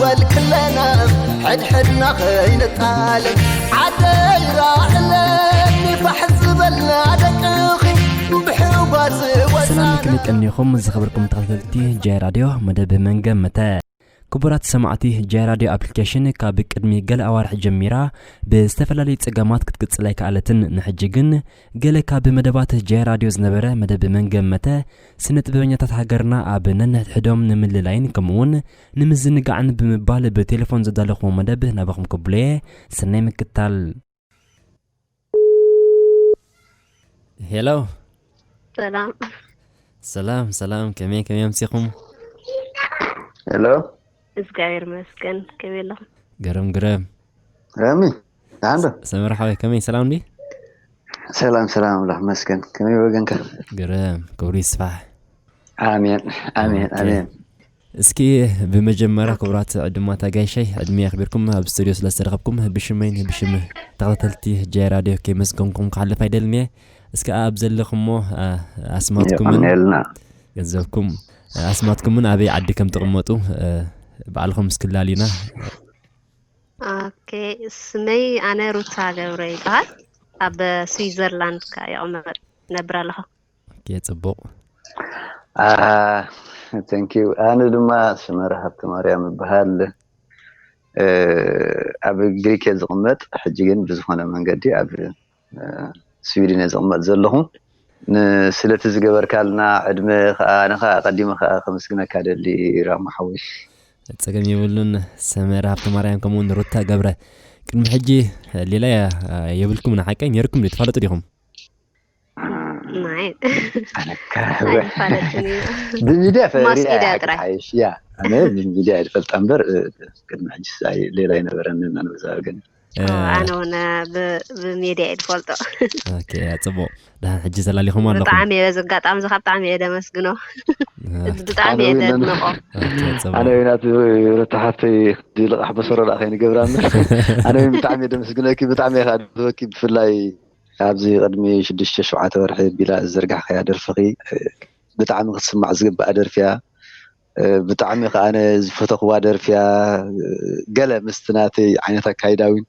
ወልክለና ሕድሕድና ኸይንጣለም ዓደይ ራዕለኒ ፋሕ ዝበልና ደቅኺ ብሕጓስ ሰላም ወፃና። ከመይ ቀኒኹም ዝኸበርኩም ተኸታተልቲ ጃይ ራድዮ መደብ መን ገመተ? ክቡራት ሰማዕቲ፣ ጃይ ራድዮ ኣፕሊኬሽን ካብ ቅድሚ ገለ ኣዋርሕ ጀሚራ ብዝተፈላለዩ ጸገማት ክትቅጽል ኣይከኣለትን። ንሕጂ ግን ገለ ካብ መደባት ጃይ ራድዮ ዝነበረ መደብ መን ገመተ፣ ስነ ጥበበኛታት ሃገርና ኣብ ነንሕድሕዶም ንምልላይን ከምኡውን ንምዝንጋዕን ብምባል ብቴሌፎን ዘዳለኹዎ መደብ ናባኹም ከብሎ እየ። ሰናይ ምክታል። ሄሎ። ሰላም። ሰላም፣ ሰላም። ከመይ፣ ከመይ ኣምሲኹም? ሄሎ። እግዚኣብሔር ይመስገን። ከመይ ኣለኹም? ግርም፣ ግርም። ረሚ፣ ደሓን ዶ? ሰመረ ሓወይ፣ ከመይ፣ ሰላም ድዩ? ሰላም፣ ሰላም፣ ኣምላኽ ይመስገን። ከመይ ወገንካ? ግርም፣ ክብሩ ይስፋሕ። ኣሜን፣ ኣሜን፣ ኦኬ። ኣሜን። እስኪ ብመጀመርያ ኦኬ። ክቡራት ዕዱማት ኣጋይሸይ፣ ዕድመ ኣኽቢርኩም ኣብ ስቱድዮ ስለ ዝተረኸብኩም ብሽመይን ብሽም ተኸታተልቲ ጃይ ራድዮ ከየመስገንኩም ክሓልፍ ኣይደልን እየ። እስከ ኣብ ዘለኹሞ፣ አ፣ ኣስማትኩምን የቐንየልና። ገንዘብኩም፣ አ፣ ኣስማትኩምን ኣበይ ዓዲ ከም ትቕመጡ፣ አ፣ ባዕልኹም እስኪ ላልዩና። ኦኬ፣ ስመይ ኣነ ሩታ ገብረ ይበሃል። ኣብ ስዊዘርላንድ ከኣ ይቕመጥ፣ እነብር ኣለኹ። ኦኬ፣ ጽቡቕ። አ፣ thank you። ኣነ ድማ ሰመረ ሃብተማርያም እበሃል። እ፣ ኣብ ግሪክ እየ ዝቕመጥ፣ ሕጂ ግን ብዝኾነ መንገዲ ኣብ፣ እ፣ ስዊድን እየ ዝቕመጥ ዘለኹ። ን-፣ ስለቲ ዝገበርካልና ዕድመ ከኣ፣ ኣነ ከኣ ኣቐዲመ ከኣ ከመስግነካ ደሊ ራማ ሓወይ። ጸገም የብሉን። ሰመረ ሃብተማርያም ከምኡ እውን ሩታ ገብረ። ቅድሚ ሕጂ ሌላ ያ-፣ የብልኩምን፣ ሓቀይ ነይርኩም ድዩ? ትፋለጡ ዲኹም? ናይ። ኣነካ ኣይፋለጥን እዩ። ብሚድያ ፈ-፣ ማስ ሪኣ ሚድያ እያ ጥራይ። ክሓይሽ፣ ያ። ኣነ ብሚድያ እየ ዝፈልጣ እምበር፣ እ፣ ቅድሚ ሕጂ ሳይ-፣ ሌላ ኣይነበረንን፣ ኣነ ብዛዕባ ግን። እ፣ ኦ፣ ኣነ እውን ብ-፣ ብሚድያ እየ ዝፈልጦ። ኦኬ፣ ያ ጽቡቕ። ደሓን ሕጂ ዘላሊኹም ኣለኹም? ብጣዕሚ እየ፣ በዚ ኣጋጣሚ እዚ ካብ ብጣዕሚ እየ ደመስግኖ። እ፣ ብጣዕሚ ኣነ እየ እውን ነን-፣ ደድንቖ። ኦኬ፣ ጽቡቕ። ኣነ እውን ናቱ ሩታ ሓፍተይ ልቓሕ በሰሮ ደኣ ከይንገብራ እምበር፣ ኣነ እውን ብጣዕሚ እየ ደመስግነኪ፣ ብጣዕሚ እየ ከኣ ደድንበኪ፣ ብፍላይ ኣብዚ ቅድሚ ሽዱሽተ ሸውዓተ ወርሒ ቢላ ዝዘርጋሕካያ ደርፍኺ፣ እ፣ ብጣዕሚ ክትስማዕ ዝግባኣ ደርፊ እያ። እ፣ ብጣዕሚ ከኣ ኣነ ዝፈተኽዋ ደርፊ እያ። እ፣ ገለ ምስቲ ናተይ ዓይነት ኣካይዳ እውን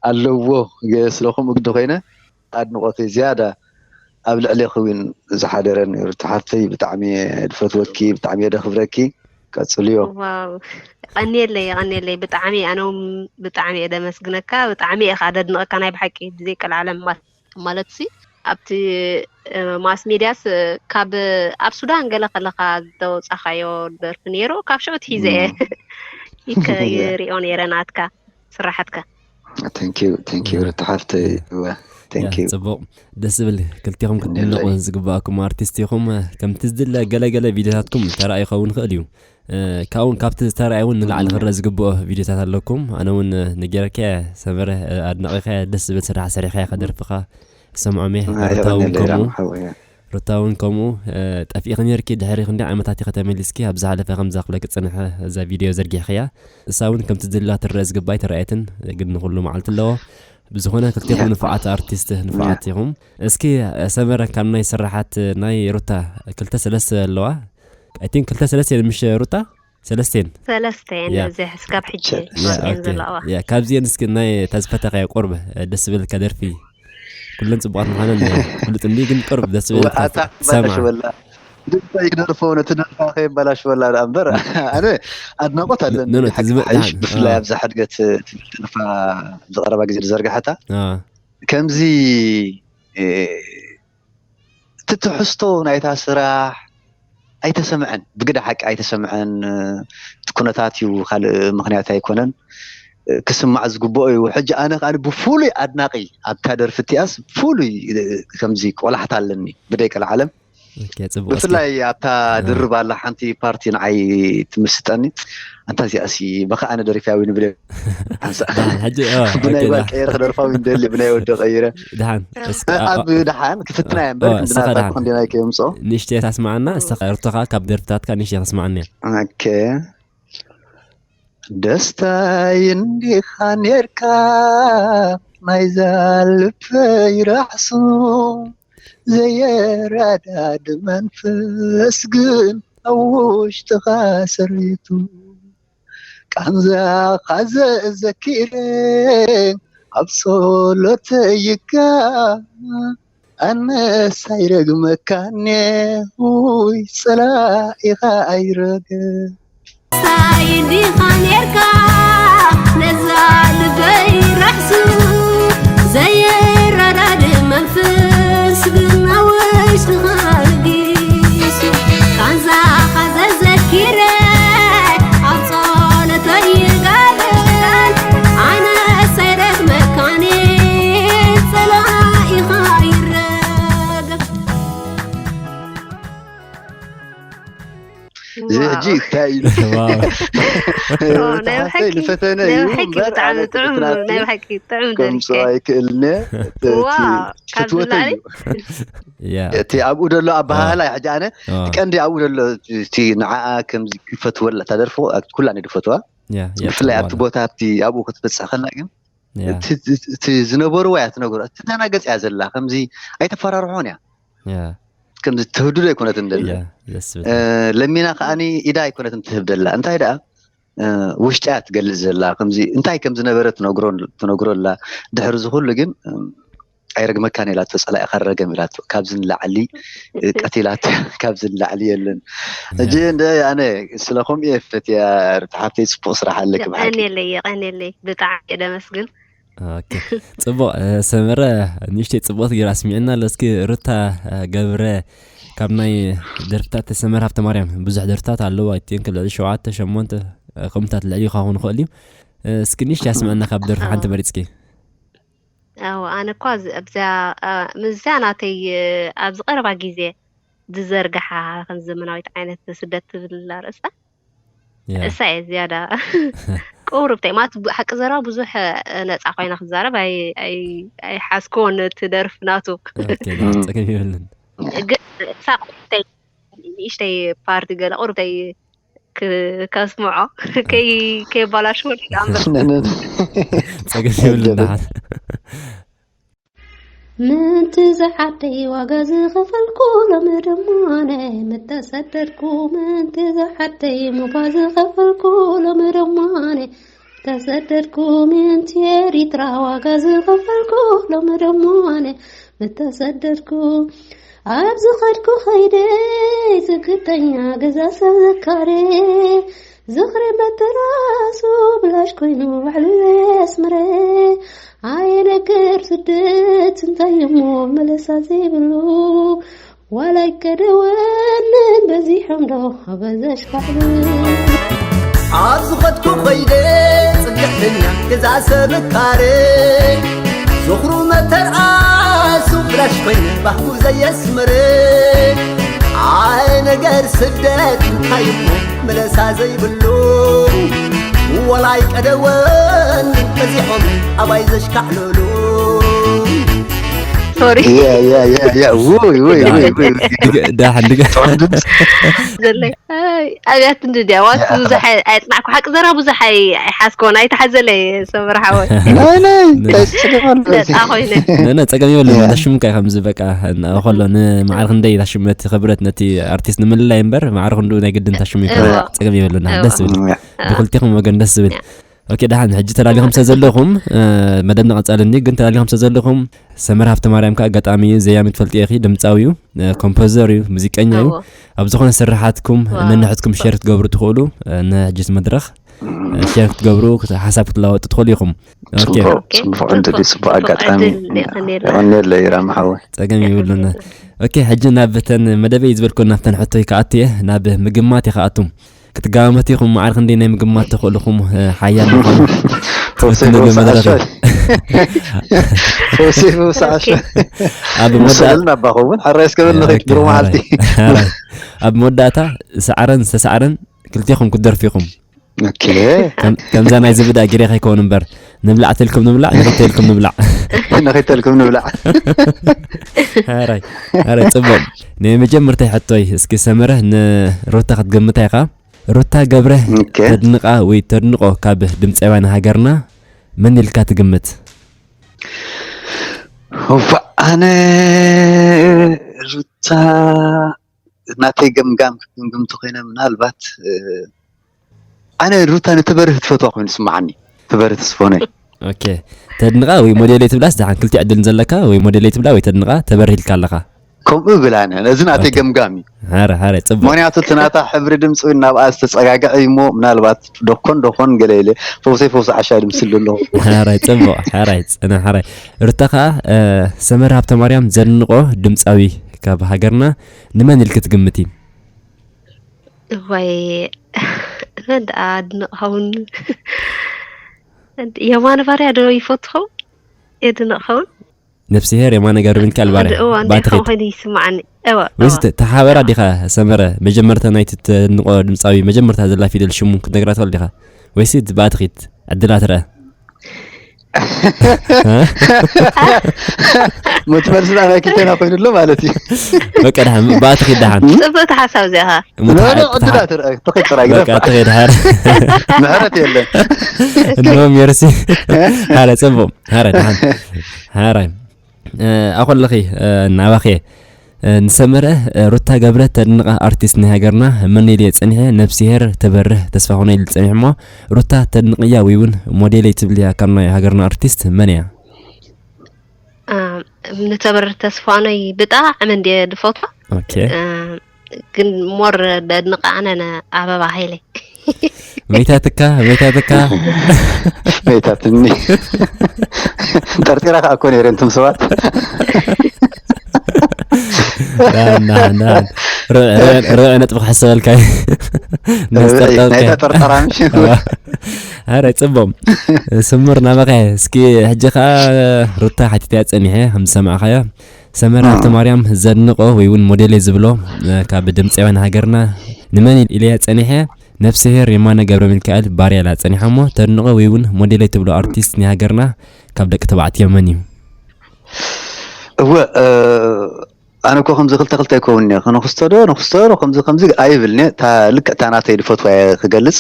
ኣለዎ። ገ-፣ ስለ ከምኡ ግዲ ኮይነ ኣድንቖተይ ዝያዳ ኣብ ልዕሌኺ እውን ዝሓደረ ነይሩ። እታ ሓፍተይ ብጣዕሚ እየ ዝፈትወኪ፣ ብጣዕሚ እየ ደኽብረኪ። ቀጽልዮ። ዋው፣ የቐንየለይ፣ የቐንየለይ። ብጣዕሚ ኣነ እውን ብጣዕሚ እየ ደመስግነካ፣ ብጣዕሚ እየ ከኣ ደድንቐካ ናይ ብሓቂ ብዘይቀልዓለም ማለት፣ ማለትሲ ኣብቲ፣ እ፣ ማስ ሜድያስ፣ እ፣ ካብ ኣብ ሱዳን ገለ ከለኻ ዘውጻኻዮ ደርፊ ነይሩ፣ ካብ ሽዑ ትሒዘ እየ እም። ይከ-፣ ይሪኦ ነይረ ናትካ ስራሓትካ። Thank you፣ thank you ያ። ሩታ ሓፍተይ። ያ። እወ፣ thank ያ፣ you። ጽቡቕ። ደስ ዝብል፣ ክልቴኹም ክትድነቑ እንድለይ። ዝግባኣኩም ኣርቲስት ኢኹም። ከምቲ ዝድለ ገለ ገለ ቪድዮታትኩም ተራእዩ ክኸውን ይኽእል እዩ። እ፣ ካብኡ እውን ካብቲ ዝተራእየ እውን ንላዕሊ እም። ክረአ ዝግብኦ ቪድዮታት ኣለኩም። ኣነ እውን፣ እ፣ ነጊረካ እየ፣ ሰመረ፣ እ፣ ኣድናቒኻ እየ፣ ደስ ዝብል ስራሕ ሰሪሕካ ኢኻ፣ ደርፍኻ ክሰምዖም እየ። ኣይ፣ ሩታ እውን የቐንየለይ ከምኡ። ራም ሓወይ። ሩታ እውን ከምኡ፣ እ፣ ጠፊእኺ ነይርኪ፣ ድሕሪ ክንደይ ዓመታት ኢኺ ተመሊስኪ? ኣብ ዝሓለፈ ከም ዝኣኽለኪ ዝጸንሐ እዛ ቪድዮ ዘርጊሕክያ። እሳ እውን ከምቲ ዝድላ ትረአ ዝግባእ ኣይተራእየትን፣ ግን ንኹሉ መዓልቲ ኣለዎ። ብዝኾነ ክልቴኹም ያ። ንፉዓት ኣርቲስት፣ ንፉዓት ያ። ኢኹም። እስኪ፣ እ፣ ሰመረ፣ ካብ ናይ ስራሓት ናይ ሩታ ክልተ ሰለስተ ኣለዋ። I think ክልተ ሰለስተ እየን፣ ምሽ ሩታ? ሰለስተ እየን። ሰለስተ እየን ያ። ዝበዝሕ እስካብ ሕጂ ቸ-፣ ያ፣ ወፂኤን ኦኬ። ዘለዋ። ያ፣ ካብዚአን እስኪ ናይ እታ ዝፈተኻዮ ቁሩብ፣ እ፣ ደስ ዝብለካ ደርፊ? ኩለን ጽቡቓት ምዃነን ፍሉጥ እንዲ፣ ግን ቅርብ ደስ ዝብል እዋ፣ ኣታ ትሰምዓ። በላሽ በላ። ድምጻ ይግደርፎ፣ ነቲ ደርፋ ከየበላሽ በላ ደኣ እምበር፣ ኣነ ኣድናቖት ኣለኒ። ኖ፣ ኖ፣ ሓቂ ዝመ-፣ ሓይሽ፣ ደሓን፣ ብፍላይ አ። ኣብዛ ሕድገት ትብል ደርፋ ኣብዚ ቀረባ ግዜ ዝዘርግሐታ። አ። ከምዚ፣ እ፣ እቲ ትሕዝቶ ናይታ ስራሕ ኣይተሰምዐን፣ ብግዳ ሓቂ ኣይተሰምዐን። እቲ ኩነታት እዩ፣ ካልእ ምኽንያት ኣይኮነን። ክስማዕ ዝግብኦ እዩ። ሕጂ ኣነ ከኣ ብፍሉይ ኣድናቒ ኣብታ ደርፊ እቲኣስ ፍሉይ ከምዚ ቆላሕታ ኣለኒ ብደይ ቀልዓለም። ኦኬ፣ ጽቡቕ። እስኪ ብፍላይ ኣብታ አ። ድርብ ኣላ ሓንቲ ፓርቲ ንዓይ ትምስጠኒ። ኣንታ እዚኣሲ በኻ ኣነ ደሪፍያ ዊን ብለ ሓንሳ። ደሓን፣ ሕጂ፣ አ፣ ብናይ ኦኬ፣ ጓል ደሓን። ቀይረ ክደርፋ ዊን ደሊ ብናይ ወዲ ቀይረ። ደሓን፣ እስኪ፣ አ፣ ኣብ አ፣ ደሓን ክፍትና እየ እምበር አ፣ ክንዲ እስኻ ናታ ደሓን። ክንዲ ናይ ከየምጽኦ። ንእሽተይ ታስማዓና፣ እስኻ ሩታ ኸኣ ካብ ደርፍታትካ ንእሽተይ ከስማዓኒ እያ። ኦኬ። ደስታይ እንዲኻ ኔርካ ናይዛ ልበይ ራሕሱ ዘየረዳድ መንፈስ ግን ኣብ ውሽጥኻ ሰሪቱ ቃንዛኻ ዘዘኪረ ኣብ ጸሎተይካ ኣነስ ኣይረግመካን ውይ ጸላኢኻ ኣይረግም ሳይድኻ ኔርካ ነዛ ልበይ ራሕሱ ዘይረዳድ መንፈስ ግን ኣብ ውሽጥኻ ነጊሱ ቃንዛኻ ዘዘኪረ ኣብ ጸሎተይ ይጋደል ኣነ ሰይረግመካኒ ጸላኢኻ ይረገፍ እዚ ሕጂ እንታይ ኢሉ ዋው። ናይ ብሓቂ ተሓሰይ ንፈተነ ናይ እዩ ብሓቂ እምበር ብጣዕሚ ኣነ ጥዑም ትዕናቲ ናይ ብሓቂ ጥዑም ከምፅኦ ደሪፍካ ኣይክእልነ እቲ ዋው፣ ካብ ክትፈትወቶ ዝላዓሊ? እዩ ያ እቲ ኣብኡ ዘሎ ኣባሃህላ ሕጂ ኣነ ዋ። እቲ ቀንዲ ኣብኡ ዘሎ እቲ ንዓኣ ከምዚ ክፈትወላ እታ ደርፊ ኩላ ድፈትዋ ያ ያ ብፍላይ ኣብቲ ጽቡቅ ቦታ ኣብቲ ኣብኡ ክትበፅሕ ከላ ግን ያ እቲ እቲ ዝነበርዋ እያ ትነግሮ ትደናገፅ እያ ዘላ ከምዚ ኣይተፈራርሖን እያ ያ ከምዚ ትህብድዶ ኣይኮነትን ደላ ያ ደስ ዝብል እ፣ ለሚና ከዓኒ ኢዳ ኣይኮነትን ትህብ ደላ እንታይ ደኣ እ፣ ውሽጢ እያ ትገልፅ ዘላ ከምዚ እንታይ ከም ዝነበረ ትነግሮ ትነግሮ ኣላ ድሕሪ እዚ ኩሉ ግን እም፣ ኣይረግመካን ኢላቶ ፀላኢኻ ረገም ኢላቶ ካብዚ ንላዕሊ እ፣ ቀቲላቶ ካብዚ ንላዕሊ የለን ሕጂ እንደ ኣነ ስለኹም እየ ፈትያ ርታ ሓፍተይ ፅቡቅ ስራሕ ኣለኪ ብሓቂ የቐንየለይ የቐንየለይ ብጣዕሚ እየ ደመስግን ኦኬ ጽቡቅ እ፣ ሰመረ ንእሽተይ ጽቡቅ ገይራ ኣስሚዕና ኣሎ እስኪ ሩታ እ፣ ገብረ ካብ ናይ ደርፍታት ሰመረ ሃብተ ማርያም ብዙሕ ደርፍታት ኣለዎ ኣይቲንክ ልዕሊ ሸውዓተ ሸሞንተ እ፣ ከምታት ልዕሊ ክኸውን ይኽእል እዩ እ፣ እስኪ ንእሽተይ ኣስምዐና ካብ ደርፊ ሓንቲ መሪፅኪ ኣዎ ኣነ እኳ ኣብዚ- ኣብዚኣ ኣ፣ ምስዚኣ ናተይ እ፣ ኣብዚ ቀረባ ግዜ ዝዘርግሓ ከም ዘመናዊት ዓይነት ስደት ትብል ኣርእስታ ያ እሳ እየ ዝያዳ ቁርብተይ ማለት ብ- ሓቂ ዘረባ ብዙሕ እ፣ ነፃ ኮይና ክዛረብ ኣይ- ኣይ- ኣይሓዝኮን እቲ ደርፊ ናቱ ኦኬ ጸገም የብልን ግን እሳ ቁርብተይ ንእሽተይ ፓርቲ ገለ ቁርብተይ ክ- ከስምዖ ከይ- ከይባላሽዎ ደኣ እምበር ጸገም የብልን ደሓን ምንቲ ዝዓደይ ዋጋ ዝኸፈልኩ ሎሚ ደሞ ኣነ ምተሰደድኩ ምንቲ ዝዓደይ ምባ ዝኸፈልኩ ሎሚ ደሞ ኣነ ተሰደድኩ ምንቲ ኤሪትራ ዋጋ ዝኸፈልኩ ሎሚ ደሞ ኣነ ምተሰደድኩ ኣብ ዝኸድኩ ኸይደ ዝግደኛ ገዛ ሰብ ዘካረ ዝኽሪ መተራሱ ብላሽ ኮይኑ ባዕሉ የስምረ ኣየ ነገር ስደት እንታይ እሞ መለሳ ዘይብሉ ዋላይ ከደወንን በዚሖም ዶ ኣበዘሽካዕሉ ኣብ ዝኸድኩ ኮይደ ጽግሕተኛ ገዛ ሰብ ካረ ዝኽሩ መተርኣሱ ብላሽ ኮይነ ባህጉ ዘየስምረ ኣየ ነገር ስደት እንታይ እሞ መለሳ ዘይብሉ ወላይ ቀደወን በዚሖም ኣባይ ዘሽካዕልሉ ሶሪ ያ ያ ያ ያ ውይ ውይ ውይ ውይ ዳሕን ድገ ዘለይ ኣብያት እንድድያ ዋት ብዙሕ ኣይ- ኣይፅናዕኩ ሓቂ ዘራ ብዙሕ ኣይ- ኣይሓዝኮን ኣይተሓዘለይ ሰመር ሓወይ ናይ ናይ እንታይ ትስደድ ኣሎ ነፃ ኮይነ ነነ ጸገም የብልን እታ ሽም ከ ከምዚ በቃ ከሎ ንማዕረ ክንደይ እታ ሽም ነቲ ክብረት ነቲ ኣርቲስት ንምልላይ እምበር ማዕረ ክንዱ ናይ ግድን እታ ሽም ይኮነ እዋ። ጸገም የብልን እዋ። ደስ ዝብል እዋ። ብክልቲኹም ወገን ደስ ዝብል ኦኬ ደሓን ሕጂ ተላሊኹም ስለ ዘለኹም መደብና ቀጻሊ እንዲ ግን ተላሊኹም ስለ ዘለኹም ሰመር ሃብተ ማርያም ከዓ ኣጋጣሚ እዩ ዘያሚ ትፈልጥዮ ኢኺ ድምፃዊ እዩ ኮምፖዘር እዩ ሙዚቀኛ እዩ እዎ። ኣብ ዝኾነ ስራሓትኩም ዋው። ነንሕትኩም ሸር ክትገብሩ ትኽእሉ ነሕጅስ መድረኽ ሸር ክትገብሩ ክት- ሓሳብ ክትለዋወጡ ትኽእሉ ኢኹም ኦኬ ጽቡቅ ጽቡቅ ዕድል እዩ ጽቡቅ ኣጋጣሚ ዕድል የቐንየልና። የቐንየለይ ራማ ሓወይ ጸገም የብሉን ኦኬ ሕጂ ናብ ተን መደበይ ዝበልኩ ናብተን ሕቶይ ክኣቱ እየ ናብ ምግማት እየ ክኣቱ ክትጋመት ኢኹም ማዕር ክንደይ ናይ ምግማት ተኽእልኹም ሓያል ምዃኑ ተወሲኹ ትብትነ መድረኽ ሰዓሻ ተወሲኹ ሰዓሻ ኣብ መወዳእታ ንስእልና ኣባኹ እውን ሓራይ እስከበል ንኽድ ብሩ መዓልቲ ኣብ መወዳእታ ሰዓረን ዝተሰዓረን ክልቴኹም ክትደርፊ ኢኹም ኦኬ ከም- ከምዛ ናይ ዝብዳ ጊሬ ከይከውን እምበር ንብላዕ ተልኩም ንብላዕ ንኽተልኩም ንብላዕ ንኸይተልኩም ንብላዕ ሓራይ ሓራይ ጽቡቕ ናይ መጀመርታይ ሕቶይ እስኪ ሰመረ ንሩታ ክትገምታ ኢኻ ሩታ ገብረ ኦኬ ተድንቓ ወይ ተድንቖ ካብ ድምፃውያን ሃገርና መን ኢልካ ትግምት እዋ ኣነ ሩታ ናተይ ገምጋም ክግምግምቲ ኮይነ ምናልባት እ፣ ኣነ ሩታ ንትበርህ ትፈትዋ ኮይኑ ስምዓኒ። ትበርህ ተስፎነ። ኦኬ፣ ተድንቓ ወይ ሞዴለይ ትብላስ ደሓን ክልቲኡ ዕድል ዘለካ ወይ ሞዴለይ ትብላ ወይ ተድንቓ ተበርህ ኢልካ ኣለኻ። ከምኡ ብላነ ነዚ ናተይ ገምጋም እዩ። ሓረ ሓረ ጽቡቕ። ምክንያቱ እቲ ናታ ሕብሪ ድምፂ እውን ናብኣ ዝተፀጋግዐ እዩ እሞ ምናልባት ደኮን ደኮን ገለ ኢለ ፈውሰይ ፈውሲ ዓሻ ድምስሉ ኣለኹ። ሓራይ ጽቡቕ። ሓራይ ጽና ሓራይ። ሩታ ከዓ ሰመረ ሃብተማርያም ዘድንቆ ድምፃዊ ካብ ሃገርና ንመን ኢልክ ትግምቲ? እዋይ መን ደኣ ኣድንቕ ኸውን? የማነ ባርያ ዶ ይፈቱ ኸውን? የድንቕ ኸውን? ነፍስሄር የማነ ገብረሚካኤል ባርያ እዋ እንታይ ባትኺት ኸውን ኮይኑ ይስማዓኒ። እዋ ወይስ እዋ ተሓበራ ዲኻ ሰመረ? መጀመርታ ናይቲ ተድንቆ ድምፃዊ መጀመርታ ዘላ ፊደል ሽሙ ክትነግራ ትኽእል ዲኻ? ወይስ ባትኺት ዕድላ ትረአ? መትመልስና ናይ ክልተና ኮይኑሎ ማለት እዩ። በቃ ደሓን ባትኺት ደሓን ጽብቕቲ ሓሳብ እዚኣ። ሙታ ኖ፣ ኖ፣ ዕድላ ዕድላ ትረአ ተኸይድ ጥራይ ግደፍ። በቃ ትኸይድ ሓረ ምሕረት የለን። እንሆ ሜርሲ። ሓረ ጽቡቕ። ሓረ ደሓን። ሓረ ኣኾለኺ ናባኸ ንሰመረ ሩታ ገብረ ተድንቓ ኣርቲስት ናይ ሃገርና መን ኢለ ጸኒሐ ነብስሄር ተበርህ ተስፋ ኾነ ኢሉ ጸኒሕ እሞ ሩታ ተድንቕያ ወይ እውን ሞዴለይ ትብልያ ካብ ናይ ሃገርና ኣርቲስት መን እያ? ንተበርህ ተስፋኖይ ብጣዕሚ እንድየ ዝፈትዋ። ኦኬ ግን ሞር ደድንቃ ኣነ ኣበባ ሃይለ። መይታትካ መይታትካ መይታትኒ ጠርጢራ ከዓ እኮ ነይረ እንቶም ሰባት ርብዕ ነጥቢ ክሕሰበልካ እዩ። ናይታ ጠርጠራ ምሽ ኣረ ጽቡም ስሙር ናበኸ እስኪ ሕጂ ከዓ ሩታ ሓቲትያ ጸኒሐ ከም ዝሰማዕካዮ ሰመር ሃብተ ማርያም ዘድንቆ ወይ እውን ሞዴል ዝብሎ ካብ ድምፃውያን ሃገርና ንመን ኢለያ ጸኒሐ ነፍስሄር የማነ ገብረ ሚካኤል ባርያ ኢላ ጸኒሓ እሞ ተድንቆ ወይ እውን ሞዴል ትብሎ ኣርቲስት ናይ ሃገርና ካብ ደቂ ተባዕትዮ መን እዩ? እወ ኣነ እኮ ከምዚ ክልተ ክልተ ይከውን እየ ክነክስቶ ዶ ነክስቶ ዶ ከምዚ ከምዚ ኣይብልኒ እታ ልክዕ እታ ናተይ ዝፈትዋ እየ ክገልፅ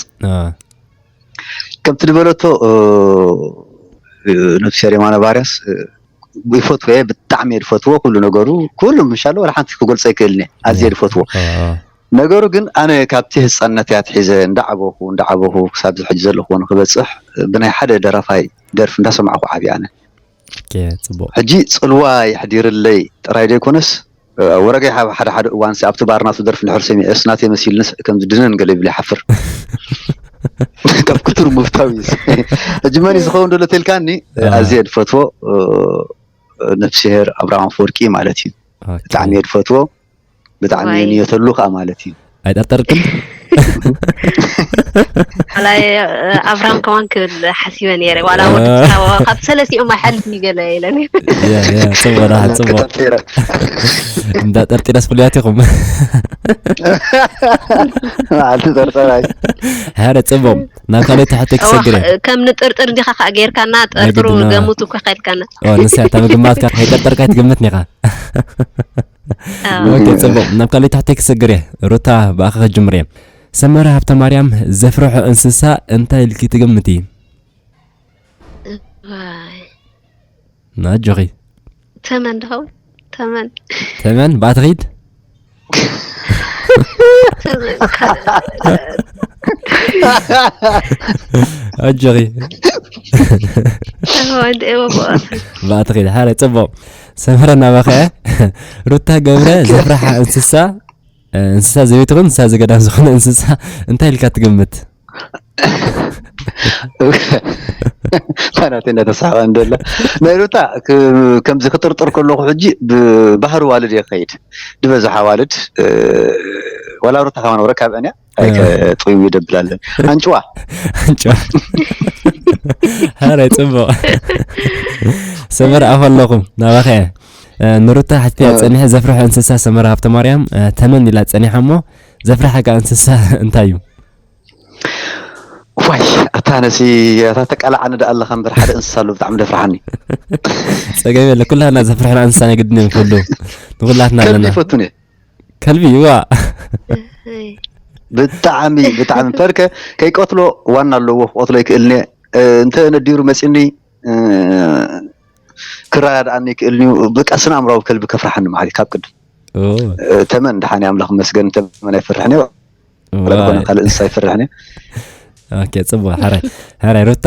ከምቲ ዝበለቶ ነብስሄር የማነ ባርያስ ይፈትዎ እየ ብጣዕሚ እየ ዝፈትዎ ኩሉ ነገሩ ኩሉ ምሻለ ወላ ሓንቲ ክገልፆ ይክእልኒ ኣዝየ ዝፈትዎ ነገሩ ግን ኣነ ካብቲ ህፃንነት እያ ትሒዘ እንዳዓበኹ እንዳዓበኹ ክሳብ ዝሕጂ ዘለኹዎ ንክበፅሕ ብናይ ሓደ ደራፋይ ደርፊ እንዳሰማዕኹ ዓብየ ኣነ ጽቡቅ ሕጂ ፅልዋ የሕዲርለይ ጥራይ ዘይኮነስ ወረገይ ሓደ ሓደ እዋን ኣብቲ ባር ናቱ ደርፊ ንሕር ሰሚዐስ ናተይ መሲልንስ ከምዚ ድነን ገለ ይብል ይሓፍር ካብ ክቱር ምፍታው እዩ ሕጂ መን እዩ ዝኸውን ደሎ ተልካኒ ኣዝየ ዝፈትዎ ነብስሄር ኣብርሃም ኣፈወርቂ ማለት እዩ ብጣዕሚ እየ ዝፈትዎ ብጣዕሚ እየ ንየተሉ ከዓ ማለት እዩ ኣይጠርጠርክን ዋላ ኣብርሃም ከማን ክብል ሓሲበ ነይረ ዋላ ወዲ ካብ ሰለሲኦም ኣይሓልፍን ገለ ኢለን ጽቡቅ ደሓን ጽቡቅ እንዳ ጠርጢረስ ፍሉያት ኢኹም መዓልቲ ጠርጠራይ ሓደ ጽቡቅ ናብ ካልኦት ሕቶ ክሰግር ከም ንጥርጥር እንዲኻ ከዓ ጌርካና ጠርጥሩ ገሙት እኮ ከልካና ንሳ እታ ምግማትካ ከይጠርጠርካ ትግምት ኒኻ ኦኬ ጽቡቕ ናብ ካልእ ታሕተይ ክሰግር እየ ሩታ ብኣኻ ክጅምር እየ ሰመረ ሃብተ ማርያም ዘፍርሖ እንስሳ እንታይ ኢልኪ ትግምቲ ናጆኺ ተመን ድኸውን ተመን ተመን ብኣትኺድ ኣጆኺ ብኣትኺድ ሓደ ጽቡቕ ሰመረ ናባኸ ሩታ ገብረ ዘፍርሓ እንስሳ እንስሳ ዘቤት ይኹን እንስሳ ዘገዳም ዝኾነ እንስሳ እንታይ ኢልካ ትግምት ታናተ እንዳተሳሓቀ እንደላ ናይ ሩታ ከምዚ ክጥርጥር ከለኩ ሕጂ ብባህሪ ዋልድ እየ ክኸይድ ዝበዝሓ ዋልድ ዋላ ሩታ ከማን ወረ ካብ ዕንያ ኣይከጥውዩ ይደብላለን ኣንጭዋ ኣንጭዋ ሃረ ጽቡቅ ሰመር ኣኸለኹም ናባኸ ንሩታ ሕትያ ጸኒሐ ዘፍርሖ እንስሳ ሰመራ ሃብተ ማርያም ተመን ኢላ ጸኒሓ እሞ ዘፍርሓካ እንስሳ እንታይ እዩ ዋይ ኣታ ነሲ ኣታ ተቃላዓኒ ደኣ ኣለኻ እምበር ሓደ እንስሳ ኣሎ ብጣዕሚ ደፍርሓኒ ጸገም የለ ኩላትና ዘፍርሕና እንስሳ ናይ ግድን እዮም ክህሉ ንኩላትና ኣለና ይፈቱን እየ ከልቢ ይዋ ብጣዕሚ ብጣዕሚ ፐርከ ከይቀትሎ ዋና ኣለዎ ክቀትሎ ይክእልኒ እንተ ነዲሩ መፂኒ ክረዳድኣኒ ይክእልኒ በቃ ስነ ኣምራዊ ከልቢ ከፍርሓኒ ማለት ካብ ቅድም ተመን ድሓን ኣምላኽ መስገን ተመን ኣይፈርሕን እየ ካልእ እንስሳ ይፈርሕን እየ ኦኬ፣ ጽቡቕ። ሕራይ፣ ሕራይ ሩታ፣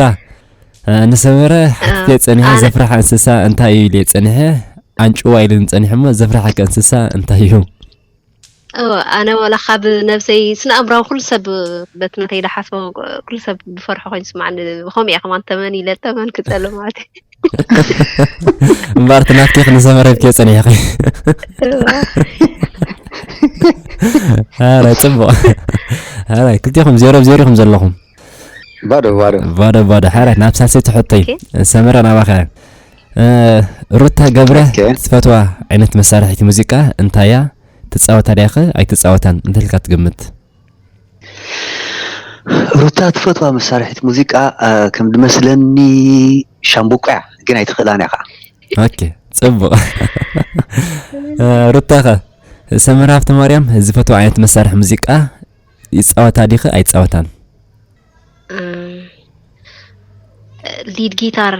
እ፣ ንሰመረ ሓትትዮ ጸኒሐ፣ ኣነ ዘፍርሓ እንስሳ እንታይ እዩ ኢልዮ ጸኒሐ? ኣንጭዋ ኢሉኒ ጸኒሑ እሞ ዘፍርሓካ እንስሳ እንታይ እዩ? እወ፣ ኣነ ወላ ካብ ነብሰይ ስነ ኣእምራዊ ኩሉ ሰብ በቲ ናተይ ዝሓስቦ ኩሉ ሰብ ዝፈርሖ ኮይኑ ይስማዓኒ። ብኸምኡ እየ ከማን ተመን ኢለ ተመን ክጸልእ ማለት እዩ። እምበኣር እቲ ናትኪ ክንሰመረ ሂብክዮ ጸኒሕኺ። እዋ። ኣረ፣ ጽቡቕ። ኣረ፣ ክልቲኹም ዜሮ ብ ዜሮ ኢኹም ዘለኹም። ባዶ፣ ባዶ። ባዶ፣ ባዶ። ሓረ፣ ናብ ሳልሰይቲ ሕቶይ። ኦኬ። ሰመረ፣ ናባኻ። እ፣ ሩታ ገብረ ኦኬ። ትፈትዋ ዓይነት መሳርሒት ሙዚቃ እንታይ እያ? ትጻወታ ድያኸ ኣይትጻወታን? እንታይ ኢልካ ትግምት? ሩታ ትፈትዋ መሳርሒት ሙዚቃ፣ እ፣ ከም ዝመስለኒ ሻምቡቆ እያ፣ ግን ኣይትኽእላን እያ ኸዓ። ኦኬ፣ ጽቡቕ። እ፣ ሩታኸ? ሰመረ ሃብተማርያም ዝፈትዋ ዓይነት መሳርሒ ሙዚቃ ይጻወታ ዲኸ ኣይጻወታን? እም፣ ሊድ ጊታር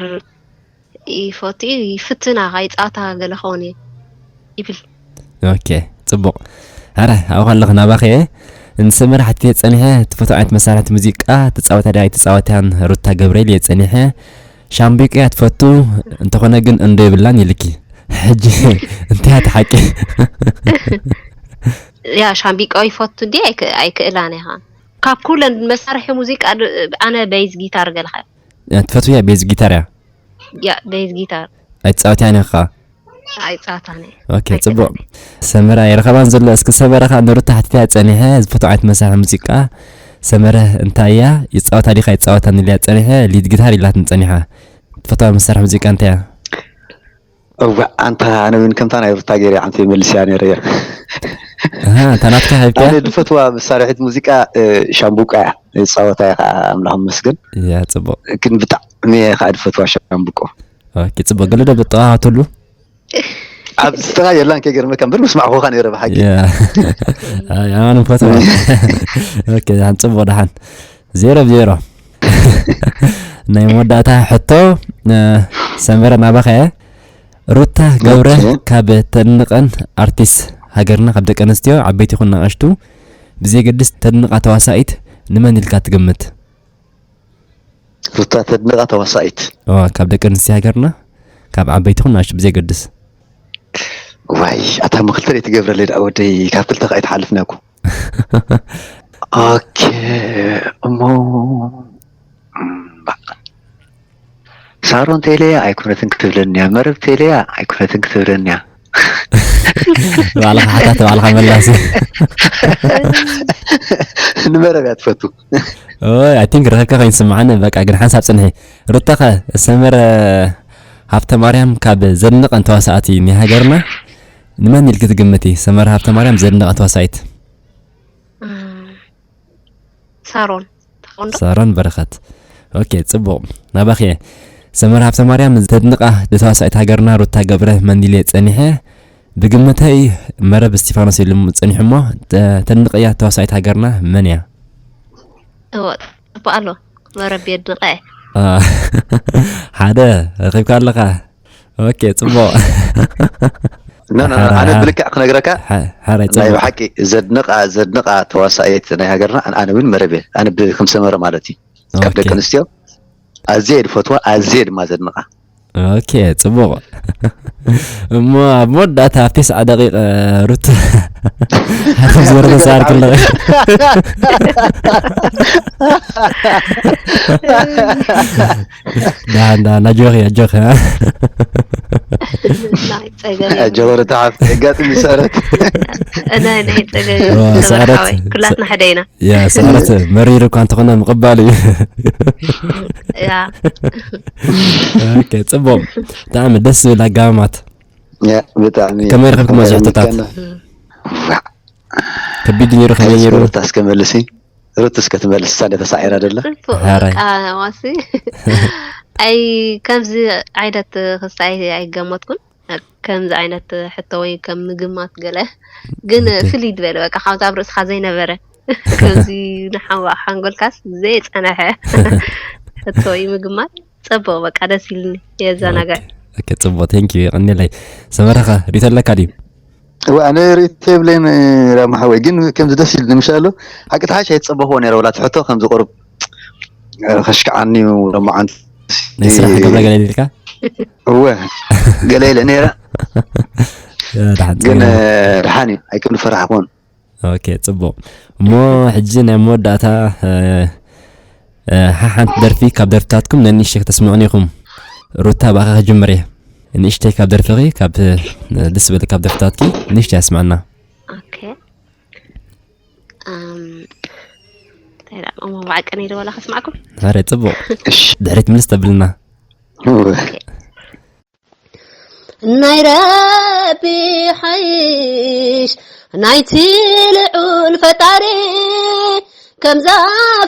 ይፈቱ እዩ፣ ይፍትና፣ ይጻወታ ገለ ክኸውን እየ ይብል። ኦኬ፣ ጽቡቕ። ኣረ፣ ኣብኡ ከለኹ ናባኺ እየ። ንሰመረ ሓቲተ ጸኒሐ፣ ትፈትዎ ዓይነት መሳርሒ ሙዚቃ ትጻወታ ድያ ኣይትጻወታን ሩታ ገብርኤል እየ ጸኒሐ። ሻምቢቆ እያ ትፈቱ፣ እንተኾነ ግን እንዶ የብላን ኢልኪ። ሕጂ እንታይ እቲ ሓቂ? ያ፣ ሻምቢቆ ይፈቱ እንዲ ኣይክ-፣ ኣይክእላን ኢኻ። ካብ ኩለን መሳርሒ ሙዚቃ ድ-፣ ኣነ ቤዝ ጊታር ገለኻ። ያ፣ ትፈትውያ ቤዝ ጊታር እያ? ያ፣ ቤዝ ጊታር። ኣይትጻወትያን ኢኻ? ኣይጻወታን እየ። ኦኬ፣ ኣይክእላን ጽቡቕ። እየ። ሰመራ የረኸባን ዘሎ። እስኪ ሰመራ ኸኣ ንሩታ ሓቲተያ ጸኒሐ፣ ዝፈትዋ ዓይነት መሳርሒ ሙዚቃ ሰመረ እንታይ እያ? ይጻወታ ዲኻ ይጻወታን ኢለያ ጸኒሐ፣ ሊድ ጊታር ኢላትኒ ጸኒሓ። ትፈትዋ መሳርሒ ሙዚቃ እንታይ እያ? እዋእ፣ ኣንታ ኣነ እውን ከምታ ናይ ሩታ ገይረ ዓንተ ይመልስያ ነይረ እየ። ኣሃ፣ እታ ናትካ ሃብክያ? ኣነ ዝፈትዋ መሳርሒት ሙዚቃ፣ እ፣ ሻምቡቃ እያ። ዝጻወታ እየ ኸዓ፣ ኣምላኽ ይመስገን። እያ፣ ጽቡቕ። ግን ብጣዕሚ እየ ኸዓ ዝፈትዋ ሻምቡቆ። ኦኬ፣ ጽቡቕ። ገለ ዶ ብጠዋወተሉ? ኣብ ዝተኻ የላን ከይገርመካ እምበር፣ ምስማዕኹኻ ነይረ ብሓቂ። እያ። ኣይ፣ ኣነ ፈትዋ። ኦኬ፣ ደሓን፣ ጽቡቕ፣ ደሓን። ዜሮ ብ ዜሮ። ናይ መወዳእታ ሕቶ፣ እ፣ ሰመረ ናባኻ እየ። ሩታ ገብረ ኦኬ። ካብ ተድንቐን ኣርቲስት ሃገርና፣ ካብ ደቂ ኣንስትዮ ዓበይቲ ይኹን ንኣሽቱ ብዘየገድስ ተድንቓ ተዋሳኢት ንመን ኢልካ ትግምት? ሩታ ተድንቓ ተዋሳኢት። እዋ፣ ካብ ደቂ ኣንስትዮ ሃገርና፣ ካብ ዓበይቲ ይኹን ንኣሽቱ ብዘየገድስ። ዋይ፣ ኣታ እሞ ክልተ ደይ ትገብረለይ ደኣ ወደይ፣ ካብ ክልተ ከኣ ኣይትሓልፍን እያ እኮ። ኦኬ፣ እሞ፣ እምባ። ሳሮን ቴሌ ኣይኮነትን ክትብለኒ እያ፣ መረብ ቴሌ እያ ኣይኮነትን ክትብለኒ እያ። ባዕልኻ ሓታቲ፣ ባዕልኻ መላሲ። ንመረብ እያ ትፈቱ። ኦይ፣ I think ረኸብካ ኮይኑ ዝስምዓኒ፣ በቃ ግን ሓንሳብ ጽንሒ። ሩታኸ፣ ሰመረ ሃብተማርያም ካብ ዘድንቐን ተዋሳእቲ ናይ ሃገርና ንመን ኢልኪ ትግምቲ? ሰመረ ሃብተማርያም ዘድንቐ ተዋሳኢት። እም፣ ሳሮን ትኸውን ዶ? ሳሮን በረኸት። ኦኬ፣ ጽቡቕ። ናባኺ እየ። ሰመረ ሃብተማርያም ዘድንቓ ተዋሳኢት ሃገርና ሩታ ገብረ መን ኢለ ጸኒሐ። ብግምተይ መረብ እስቲፋኖስ ኢሉ ጸኒሑ እሞ፣ ተ-፣ ተድንቕያ ተዋሳኢት ሃገርና መን እያ? እወ፣ ጽቡቕ ኣሎ። መረብ የድንቐ እየ። አ፣ ሓደ ረኺብካ ኣለኻ። ኦኬ፣ ጽቡቕ። ኖ፣ ኖ፣ ኖ፣ ሓራ-፣ ኣነ ሓራ-፣ ብልክዕ ክነግረካ፣ ሓ-፣ ሓራይ ናይ ጽቡቕ። ብሓቂ ዘድንቓ፣ ዘድንቓ ተዋሳኢት ናይ ሃገርና፣ ኣነ፣ ኣነ እውን መረብ እየ። ኣነ ብ-፣ ከም ሰመረ ማለት እዩ። ካብ ኦኬ። ደቂ ኣንስትዮ ኣዝየ እየ ዝፈትዋ፣ ኣዝየ ድማ ዘድንቓ። ኦኬ፣ ጽቡቕ። እሞ ኣብ መወዳእታ ኣብ ተስዓ ደቂቕ፣ ሩት፣ ሓንቲ ዝበረ ተስዓ ኣርክሎ። ደሓን፣ ደሓን፣ ኣጆኺ፣ ኣጆኺ። ናይ ጸገም ኣጆኺ፣ ሩት፣ ሓፍቲ፣ ኣጋጥሚ ሰረት። ናይ፣ ናይ ጸገም ዋ፣ ሰረት ሰረት። ሓወይ፣ ኩላትና ሓደ ኢና። ያ፣ ሰረት መሪሩ እኳ እንተኾነ ምቕባል እዩ። ያ። ኦኬ፣ ጽቡቕ። ብጣዕሚ ደስ ዝብል ኣጋማማት። ያ፣ ብጣዕሚ ከመይ ረኺብኩሞ እዚ ሕቶታት? ከቢድ ነይሩ፣ ከመይ ነይሩ? ሩታ እስከ መልሲ። ሩት እስከ ትመልስ፣ እሳ እንደ ተሳዒራ ደላ። ጽቡቕ፣ ሓራይ። በቃ፣ ዋሲ። ኣይ፣ ከምዚ ዓይነት ክሳይ ኣይገመትኩን። ከምዚ ዓይነት ሕቶ ወይ ከም ምግማት ገለ። ግን ኦኬ። ፍልይ ዝበለ፣ በቃ፣ ካብዚ ኣብ ርእስኻ ዘይነበረ። ከምዚ ንሓንጎ-፣ ሓንጎልካስ ዘይጸነሐ ሕቶ እዩ ምግማት። ጽቡቕ፣ በቃ፣ ደስ ኢልኒ፣ የዘናግዕ። ኦኬ፣ ኦኬ፣ ጽቡቕ፣ thank you፣ የቐንየለይ። ሰመረኸ፣ ሪቶ ኣለካ ድዩ? እወ፣ ኣነ ሪቶ የብለይን፣ ራማ ሓወይ፣ ግን ከምዚ ደስ ኢልኒ፣ ምሻ ኣሎ። ሓቂ ተሓሽ ኣይትጸበኽዎ ነይረ፣ ወላ እቲ ሕቶ ከምዚ ቁሩብ ከሽክዓኒ እዩ ሎማዓንቲ። ናይ ስራሕ ክብረ ገለ ኢልካ? እወ፣ ገለ ኢለ ነይረ። ደሓን ግን ጸገም። ደሓን እዩ፣ ኣይከም ፈራሕ ኮን። ኦኬ፣ ጽቡቕ። እሞ ሕጂ ናይ መወዳእታ፣ እ፣ እ፣ ሓሓንቲ ደርፊ ካብ ደርፍታትኩም ነንእሽተይ ከተስምዑን ኢኹም። ሩታ፣ ብኣኻ ክጅምር እየ። ንእሽተይ ካብ ደርፍኺ፣ ካብ፣ እ፣ ደስ ዝበለካ ካብ ደርፍታትኪ ንእሽተይ ኣስምዕና። ኦኬ። ኣም፣ እንታይ ደኣ፣ እሞ ብዓቀነይ ዶ ዋላ ከስማዕኩም? ሃረ፣ ጽቡቕ። እሺ። ድሕሪት ምልስ ተብልና። እወ። ናይ ረቢ ሓይሽ ናይቲ ልዑል ፈጣሪ፣ ከምዛ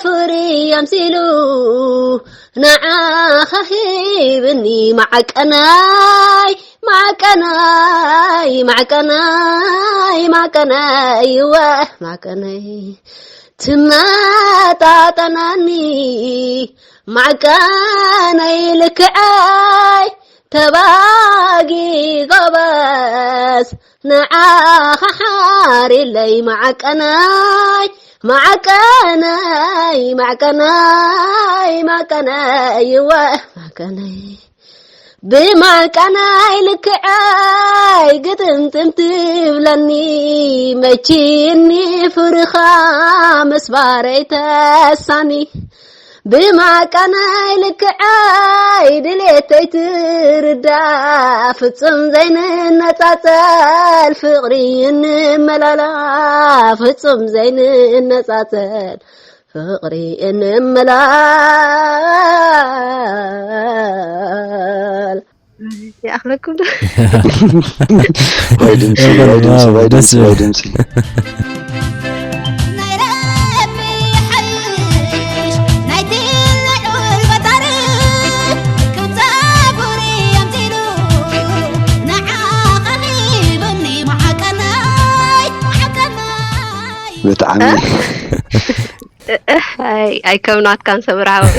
ፍሪ ኣምሲሉ ንዓኻ ሂብኒ ማዕቀናይ፣ ማዕቀናይ፣ ማዕቀናይ፣ ማዕቀናይ፣ እወ ማዕቀናይ፣ ትመጣጠናኒ ማዕቀናይ ልክዓይ፣ ተባጊ ጎበዝ ንዓኻ ሓሪለይ ማዕቀናይ፣ ማዕቀናይ፣ ማዕቀናይ፣ ማዕቀናይ፣ እወ ማዕቀናይ፣ ብማዕቀናይ ልክዓይ ግጥምጥም ትብለኒ፣ መቺኒ ፍርኻ ምስባረይ ተሳኒ። ብማዕቀናይ ልክዓይ ድሌተይ ትርዳእ፣ ፍጹም ዘይንነጻጸል ፍቕሪ እንመላላ፣ ፍጹም ዘይንነጻጸል ፍቕሪ እንመላል። ይኣኽለኩም ዶ? ወይ ድምፂ፣ ወይ ድምፂ፣ ወይ ድምፂ፣ ወይ ድምፂ። ናይ ረቢ ሓይሽ ናይቲ ልዑል ፈጣሪ፣ ከምዛ ፍሪ ኣምሲሉ ንዓኻ ሂቡኒ ማዕቀናይ፣ ማዕቀናይ። ብጣዕሚ እህ፣ ኣይ፣ ኣይከም ናትካን ሰምራ ሓወይ።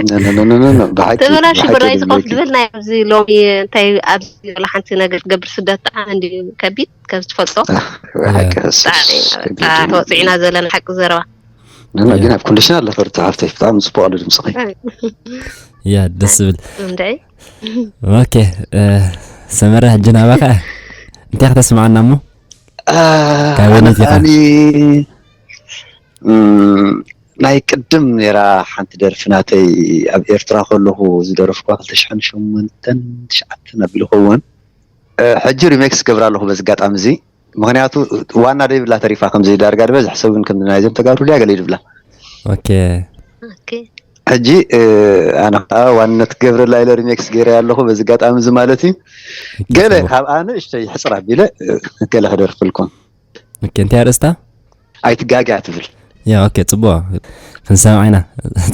ኖ፣ ኖ፣ ኖ፣ ኖ፣ ኖ፣ ብሓቂ፣ ተበላሹ ብሓቂ ብራይ ድምፂ። ዝኸፍ ድብል ናይ ኣብዚ ሎሚ እንታይ ኣብዚ ዘሎ ሓንቲ ነገር ትገብር ስደት ብጣዕሚ እንድዩ ከቢድ ከም ዝትፈልጦ። ኣህ፣ ብሓቂ፣ ብጣዕሚ ሱስ፣ በቃ ተወፂዕና ዘለና ሓቂ ዘረባ። ኖ፣ ኖ፣ ግን ኣብ ኮንዲሽን ኣለፈ ሩታ ሓፍተይ፣ ብጣዕሚ ጽቡቕ ኣሎ ድምፅኺ። ያ፣ ደስ ዝብል። እንታይ ኦኬ፣ እ፣ ሰመረ፣ ሕጂ ናባኻ። እንታይ ከተስምዓና እሞ? ኣህ፣ ካብ ኣነ ወዴት ኢኻ? ከኣኒ፣ እም፣ ናይ ቅድም ነይራ ሓንቲ ደርፊ ናተይ፣ ኣብ ኤርትራ ከለኹ ዝደረፍኳ ክልተ ሽሕን ሸሞንተን ትሽዓተን ኣቢሉ ክኸውን። እ፣ ሕጂ ሪሜክስ ገብራ ኣለኹ በዚ ኣጋጣሚ እዚ። ምኽንያቱ ዋና ደይብላ ተሪፋ ከምዚ ዳርጋ ዝበዝሕ ሰብ እውን ከምዚ ናይዞም ተጋሩ ድያ ገለ ይድብላ። ኦኬ። ኦኬ። ሕጂ፣ እ፣ ኣነ ኸዓ ዋንነት ክገብረላ ኢለ ሪሜክስ ገይረ ኣለኹ በዚ ኣጋጣሚ እዚ ማለት እዩ። ገለ ጽቡቕ። ካብ ኣነ እሽተይ ሕፅር ኣቢለ፣ እ፣ ገለ ክደርፍልኩም። ኦኬ፣ እንታይ ኣርእስታ? ኣይትጋግያ ትብል። ያ፣ ኦኬ፣ ጽቡቕ። ክንሰምዓ ኢና።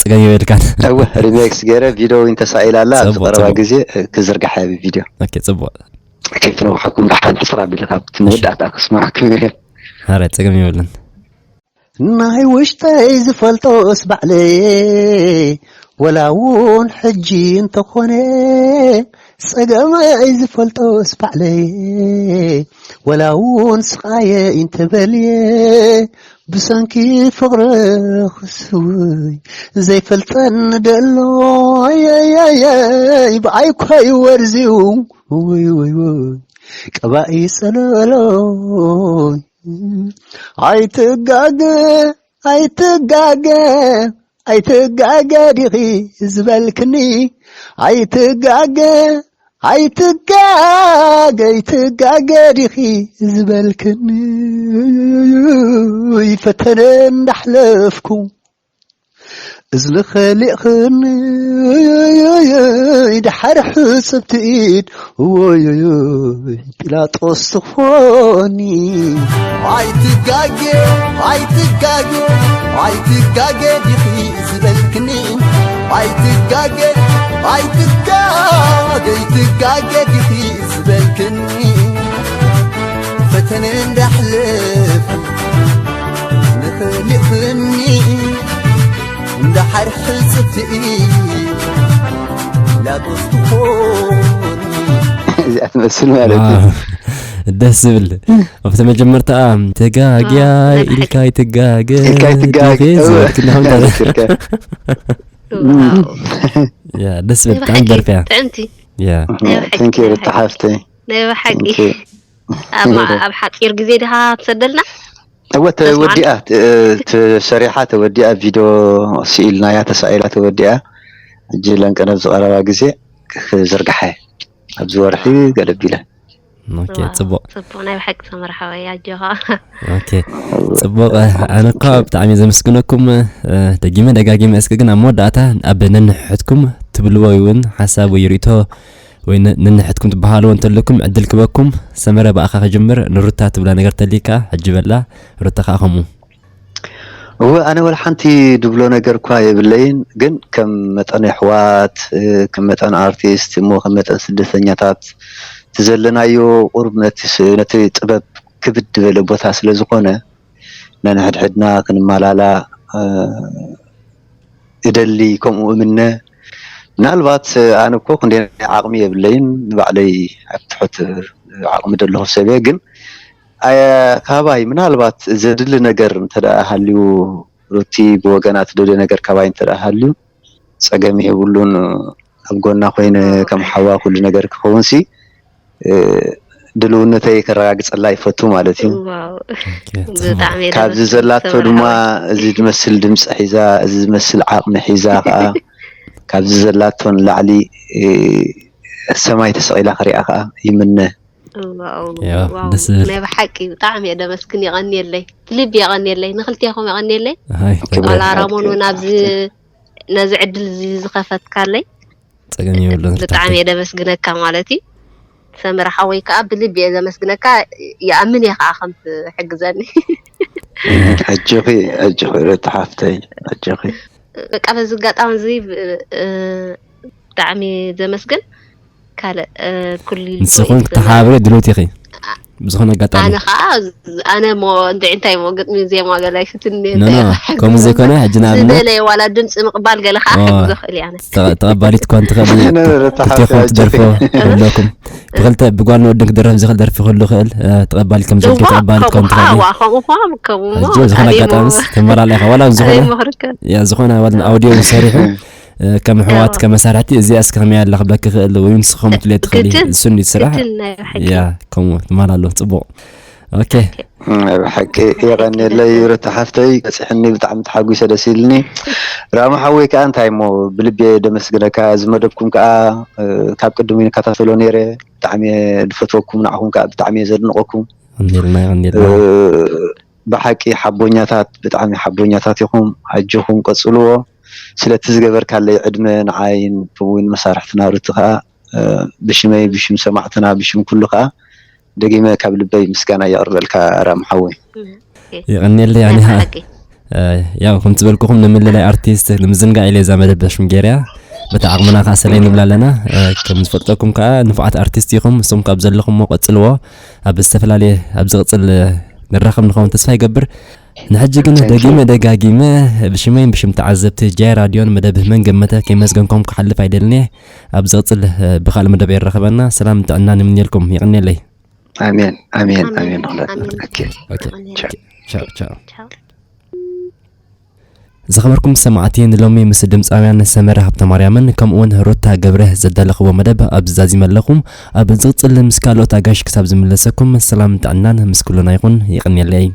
ጸገም የብልካን። እወ፣ ሪሜክስ ገይረ ቪዲዮ እውን ተሳኢላ ኣላ። ኣብዚ ጽቡቕ፣ ቀረባ ጽቡቕ። ግዜ፣ እ፣ ክዝርግሓ እየ ብቪዲዮ። ኦኬ፣ ጽቡቕ። ከይትነውሓኩም ደሓን ሕፅር ኣቢለ ካብቲ መወዳእታ ክስማዓኩም እየ። ሃረ፣ ጸገም የብሉን። ናይ ውሽጠይ ዝፈልጦስ ባዕለየ ወላ እውን ሕጂ እንተኾነ ጸገመይ ዝፈልጦስ ባዕለየ ወላ እውን ስቓየ እንተበልየ ብሰንኪ ፍቕርኽስ ውይ ዘይፈልጠኒ ደሎ የየየይ ብኣይ ኮይ ወርዝዩ ውይ ውይ ውይ ቀባኢ ጸለሎ ኣይትጋገ ኣይትጋገ ኣይትጋገ ዲኺ ዝበልክኒ ኣይትጋገ ኣይትጋገ ኣይትጋገ ዲኺ ዝበልክኒ ፈተነ እንዳሕለፍኩ እዝኒ ከሊእኽኒ ድሓር ሕፅብቲ ኢድ ወዮዮይ ጲላጦስ ትኾኒ ኣይትጋጌ ኣይትጋጌ ኣይትጋጌ ዲኺ ዝበልክኒ ኣይትጋጌ ኣይትጋጌ ኣይትጋጌ ዲኺ ዝበልክኒ ፈተነ እንዳሕለፍ ንኽልእኽኒ እንዳሓር ሕፅብቲ ላጦስ ትኾኒ እዚኣ ትመስል ማለት እዩ። ዋው፣ ደስ ዝብል። ኣብቲ መጀመርታ ተጋግያ ዋው፣ ናይ ኢልካ ይትጋገ ኢልካ ይትጋገ፣ ዲኺ እወ። ዝበልክኒ ከምታ ተዘኪርካ። ዋው። ያ ደስ ናይ ዝብል ብጣዕሚ ብሓቂ ደርፊ እያ። ጥዕምቲ። ያ ናይ ብሓቂ Thank you ናይ ርታ ብሓቂ ሓፍተይ። ናይ ብሓቂ Thank you። ኣብ ኣብ ሓፂር ግዜ ዲኻ ትሰደልና? እወ ተስማዕና? ተወዲኣ ት- ተሰሪሓ ተወዲኣ ቪድዮ ስኢልናያ ተሳኢላ ተወዲኣ። ሕጂ ለንቀነ ኣብ ዝቐረባ ግዜ ክዝርግሐ ኣብዚ ወርሒ ገለ ቢለ። ኦኬ ዋው፣ ጽቡቅ። ጽቡቅ ናይ ብሓቂ ሰመረ ሓወይ ኣጆኻ። ኦኬ ጽቡቅ። ኣነ እኳ ብጣዕሚ ዘመስግነኩም። ደጊመ ደጋጊመ እስኪ ግን ኣብ መወዳእታ ኣብ ነንሕድኩም ትብልዎ እውን ሓሳብ ወይ ርእቶ ወይ ነ- ነንሕድኩም ትበሃልዎ እንተለኩም ዕድል ክበኩም። ሰመረ ብኣኻ ክጅምር። ንሩታ ትብላ ነገር ተሊካ ሕጂ በላ። ሩታ ከዓ ከምኡ። እወ ኣነ ወላ ሓንቲ ድብሎ ነገር እኳ የብለይን፣ ግን ከም መጠን ኣሕዋት እ፣ ከም መጠን ኣርቲስት እሞ ከም መጠን ስደተኛታት እቲ ዘለናዮ ቁርብ ነቲ ስ- ነቲ ጥበብ ክብድ ዝበለ ቦታ ስለ ዝኾነ ነንሕድሕድና ክንመላላእ እ፣ እደሊ፣ ከምኡ እምነ። ምናልባት ኣነ እኮ ክንደይ ዓቕሚ የብለይን፣ ንባዕለይ ኣብ ትሑት ዓቕሚ ዘለኹ ሰብ እየ። ግን ኣየ- ካባይ ምናልባት ዘድሊ ነገር እንተ ደኣ ሃልዩ፣ ሩቲ ብወገና ትደልዮ ነገር ካባይ እንተ ደኣ ሃልዩ ጸገም የብሉን። ኣብ ጎና ኮይነ ከም ሓዋ ኩሉ ነገር ክኸውን ሲ እ፣ ድልውነተይ ከረጋግጸላ ይፈቱ ማለት እዩ። ዋው ኦኬ፣ ጽቡቅ። ብጣዕሚ እየ ካብዚ ዘመስግን ዘላቶ ሰመረ ድማ ሓወይ። እዚ ዝመስል ድምፂ ሒዛ፣ እዚ ዝመስል ዓቕሚ ሒዛ ከዓ ካብዚ ዘላቶ ንላዕሊ እ፣ ሰማይ ተሰቒላ ክሪኣ ከዓ ይምነ። ዋው ያ ዋው ደስ ዝብል። ናይ ብሓቂ ብጣዕሚ እየ ደመስግን። የቐንየለይ፣ ብልቢ የቐንየለይ፣ ንክልቴኹም የቐንየለይ። ሃይ ክብረት ዋላ ሓቂ ራሞን እውን ኣብዚ ሓፍተይ። ነዚ ዕድል እዚ ዝኸፈትካለይ ጸገም የብሉን ብጣዕሚ ርታሕተይ። እየ ደመስግነካ ማለት እዩ። ሰመረ ሓወይ ከዓ ብልቢ እየ ዘመስግነካ። ይኣምን እየ ከዓ ከም ትሕግዘኒ። ኣጆኺ ኣጆኺ ሩቲ ሓፍተይ ኣጆኺ። በቃ በዚ ኣጋጣሚ እዚ ብ- እ፣ ብጣዕሚ ዘመስግን። ካልእ እ፣ ኩሉ ኢሉ ንስኹም እዩ ክተሓባብሪ ድልውቲ ኢኺ ብዝኾነ ኣጋጣሚ። ኣነ ከዓ ኣነ ሞ እንድዒ እንታይ ሞ ግጥሚ ዜማ ገለ ኣይፍትን ኖ ኖ ከምኡ ዘይኮነ ሕጂ ንኣብነት ዝደለየ ዋላ ድምፂ ምቕባል ገለ ከዓ ኦ፣ ሕግዞ ክእል እየ ኣነ። ተቐ- ተቐባሊት እኳ እንትኽእል ነ- ነ- ነ- ክልቴኹም ተሓፊ ትደርፎ ኣጆኺ። ኣለኩም። ብክልተ ብጓል ንወድን ክደረፍ ዝኽእል ደርፊ ክህሉ ይኽእል። እ፣ ተቐባሊት ከም ዘልኪ እዋ ተቐባሊት ከምኡ ከም ከዓ ትኽእል። እዋ ከምኡ ከዓ ከምኡ ሕጂ ዝኾነ ኣደይ ኣጋጣሚስ ሞ- ተመላልያ ኢኻ ዋላ ዝኾነ ኣደይ መኽርከ ያ ዝኾነ ዋላ ኣውዲዮ ሰሪሑ እ፣ ከም ኣሕዋት እዋ። ከም መሳርሕቲ እዚኣ እስከ ከመይ ኣላ ክብለክ ይኽእል ወይ ንስኹም ትልየ ትኽእል እዩ። ግድን እሱ እንዲ ስራሕ ግድን ናይ ብሓቂ ያ ከምኡ ትመላለሁ። ጽቡቕ። ኦኬ እም፣ ብሓቂ የቐንየለይ ሩቲ ሓፍተይ፣ በፂሕኒ ብጣዕሚ ተሓጒሰ ደስ ኢልኒ። ራሙ ሓወይ ከዓ እንታይ እሞ ብልቢ እየ ደመስግነካ። እዚ መደብኩም ከዓ እ፣ ካብ ቅድሙ ይከታተሎ ነይረ። ብጣዕሚ እየ ድፈትወኩም፣ ንዓኹም ከዓ ብጣዕሚ እየ ዘድንቐኩም። ቀንዴልና እ፣ ቀንዴልና ብሓቂ ሓቦኛታት፣ ብጣዕሚ ሓቦኛታት ኢኹም። ኣጆኹም ቀፅልዎ። ስለቲ ዝገበርካለይ ዕድመ ንዓይን ከምኡውን መሳርሕትና ሩቲ ከዓ እ፣ ብሽመይ ብሽም ሰማዕትና ብሽም ኩሉ ከዓ ደጊመ ካብ ልበይ ምስጋና የቕርበልካ ራም ሓወይ። የቐንየለይ ኣነ ናይ ኸዓ ብሓቂ እ፣ ያው ከም ዝበልኩኹም ንምልላይ ኣርቲስት ንምዝንጋዕ ኢለ እዛ መደብ ሽም ገይረያ። በቲ ዓቕምና ከዓ ሰለይ ንብላ ኣለና። እ፣ ከም ዝፈልጠኩም ከዓ ንፉዓት ኣርቲስት ኢኹም። ንስኹም ካብ ዘለኹምዎ ቀጽልዎ። ኣብ ዝተፈላለየ ኣብ ዝቕጽል እ፣ ንራኸብ ንኸውን ተስፋ ይገብር። ንሕጂ ግን Thank you። ደጊመ ደጋጊመ ብሽመይን ብሽም ተዓዘብቲ ጃይ ራድዮን መደብ መን ገመተ ከይመስገንኩም ክሓልፍ ኣይደልን እየ። ኣብ ዝቕጽል እ፣ ብኻልእ መደብ የራኽበና። ሰላም ጥዕና ንምንየልኩም። የቐንየለይ። ኣሜን ኣሜን ኣሜን ኣሜን ንኹላትና። ኣሜን። ኦኬ ኦኬ። ኣሜን። ቻው። ቻው ቻው። ቻው። ዝኸበርኩም ሰማዕቲ ንሎሚ ምስ ድምፃውያን ሰመረ ሃብተማርያምን ከምኡውን ሩታ ገብረ ዘዳለኽዎ መደብ ኣብዚ ዛዚመ ኣለኹ። ኣብ ዝቕፅል ምስ ካልኦት ኣጋሽ ክሳብ ዝምለሰኩም ሰላም ጥዕናን ምስ ኩልና ይኹን። ይቕንየለይ።